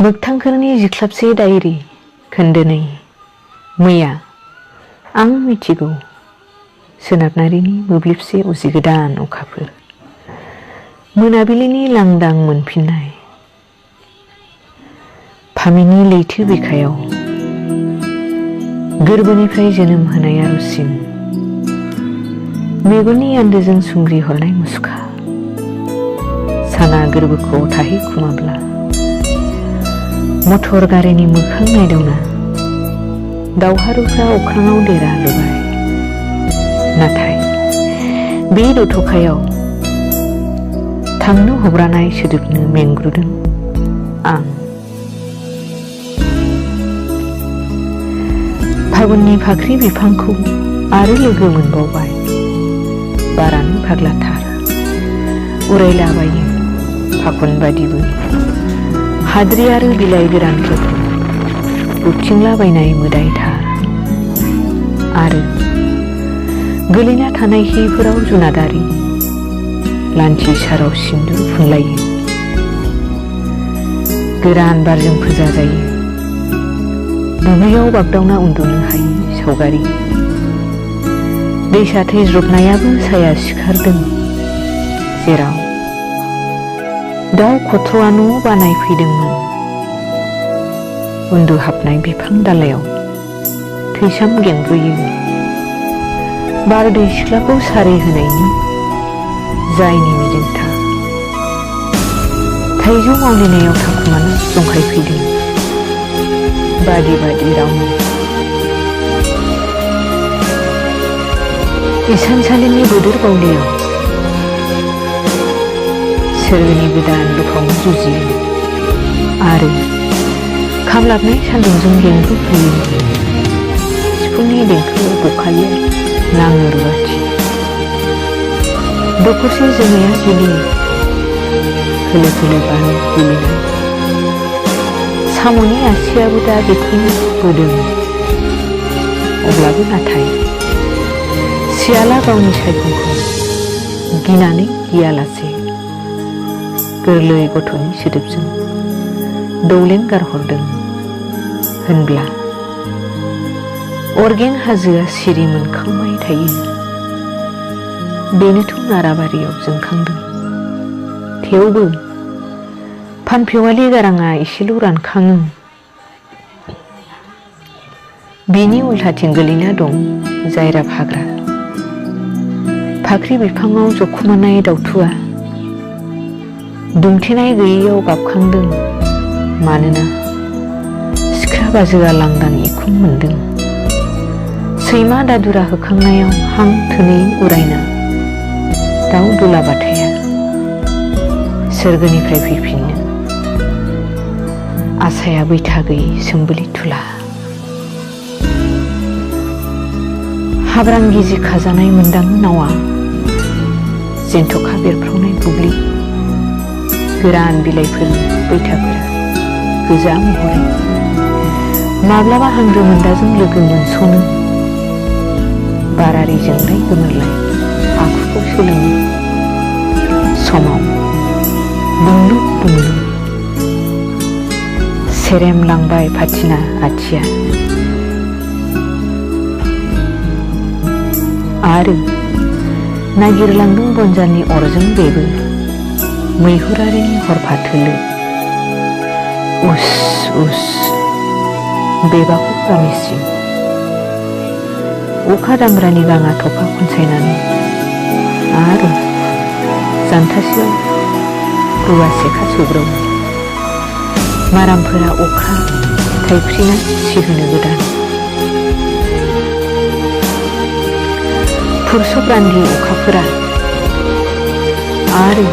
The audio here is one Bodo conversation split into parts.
मोगथांखोरनि जिख्लाबसे डायरि खोन्दो 2 मैया आं मिथिगौ सोनाबनारिनि मोब्लिबसे उजिगोदान अखाफोर मोनाबिलिनि लांदां मोनफिननाय फामिनि लैथो बिखायाव गोरबोनिफ्राय जोनोम होनाय आर'सिम मेगननि आन्दोजों सुंग्रि हरनाय मुसुखा साना गोरबोखौ थाहैखुमाब्ला मटर गारिनि मोखां नायदावना दावहारुफ्रा अख्राङाव देरा लुबाय नाथाय बे दथ'खायाव थांनो हब्रानाय सोदोबनो मेंग्रुदों आं फागुननि फाख्रि बिफांखौ आरो लोगो मोनबावबाय बारानो फाग्लाथार उरायलाबायो फाखन बादिबो हाद्रि आरो बिलाइ गोरानफोरखौ बुथिंलाबायनाय मोदायथार आरो गोलैना थानाय हिफोराव जुनादारि लान्थि साराव सिन्दुर फुनलायो गोरान बारजों फोजा जायो दुब्लियाव बागदावना उन्दुनो हायै सावगारि दैसा थैज्रबनायाबो साया सिखारदों जेराव दाउ खथ्र'आ न' बानायफैदोंमोन उन्दुहाबनाय बिफां दालायाव थैसाम गेंब्रुयो बारदै सिख्लाखौ सारि होनायनि जायनि मिजिंथा थाइजौ मावलिनायाव थाखुमाना जंखायफैदों बादि बादि रावनि इसानसालिनि बोदोर बावलियाव सोरगोनि गोदान दुफावनो जुजियो आरो खामलाबनाय सान्दुंजों गेंब्रुफैयो सिफुंनि देंखोआव बखालिया नाङो रुवाथि दखरसे जोमैया गेलेयो खोलो खोलो बानो गेलेनाय साम'नि आसियाबो दा बेखौनो बोदों अब्लाबो नाथाय सियाला गावनि सायखंखौ गिनानै गियालासे गोरलै गथ'नि सोदोबजों दौलें गारहरदों होनब्ला अरगें हाजोआ सिरि मोनखांबाय थायो बेनोथ' नाराबारियाव जोंखांदों थेवबो फानफेवालि गाराङा एसेल' रानखाङो बिनि उल्थाथिं गोलैना दं जायराब हाग्रा फाख्रि बिफाङाव जखुमानाय दाउथुआ दुमथेनाय गैयैयाव गाबखांदों मानोना सिख्रा बाजोआ लांदां इखुम मोनदों सैमा दादुरा होखांनायाव हां थोनै उरायना दाउ दुलाबाथाया सोरगोनिफ्राय फैफिननो आसाया बैथा गैयै सोम्बोलि थुला हाब्रां गिजि खाजानाय मोनदाङो नावा जेन्थ'खा बेरफ्रावनाय बुब्लि गोरान बिलाइफोरनि बैथाफोरा गोजा महरै माब्लाबा हांग्रो मोन्दाजों लोगो मोनस'नो बारारिजोंलाय गोमोरलाय आखुखौ सोलोङो समाव बुंलुब बुंलुब सेरेम लांबाय फाथिना आथिया आरो नागिरलांदों बनजारनि अरजों बेबो मैहुरारिनि हरफाथोलो उस उस बेबाखौ गामिसिम अखा दामब्रानि गाङा थफा खनसायनानै आरो जानथासेयाव रुवा सेखा सौग्रावो मारामफोरा अखा थाइफ्रिना सिहोनो गोदान फुरसब रान्दि अखाफोरा आरो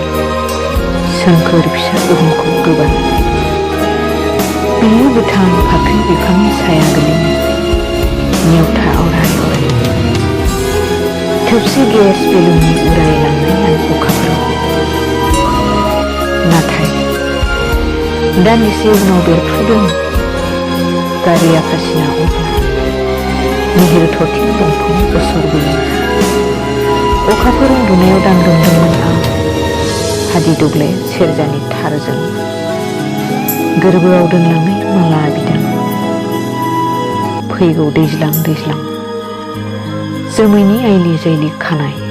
सोमखोर फिसा बुहुमखौ गोबां बियो गोथां फाख्रि बिफांनि साया गोलैनो नेवथा अराय अराय थोबसे गेस बेलुननि उरायलांनाय अखाफोराव नाथाय दान्दिसे उनाव बेरफ्रुदों गारि आखासिना अब्ला निहिर थरथिं दंफां गसर बोयो। अखाफोर उन्दुनायाव दांदोंमोन आं हादि दग्ले सेरजानि थारजों गोरबोआव दोनलांनाय माला बिदां। फैगौ दैज्लां दैज्लां जोमैनि आइलि जाइलि खानाय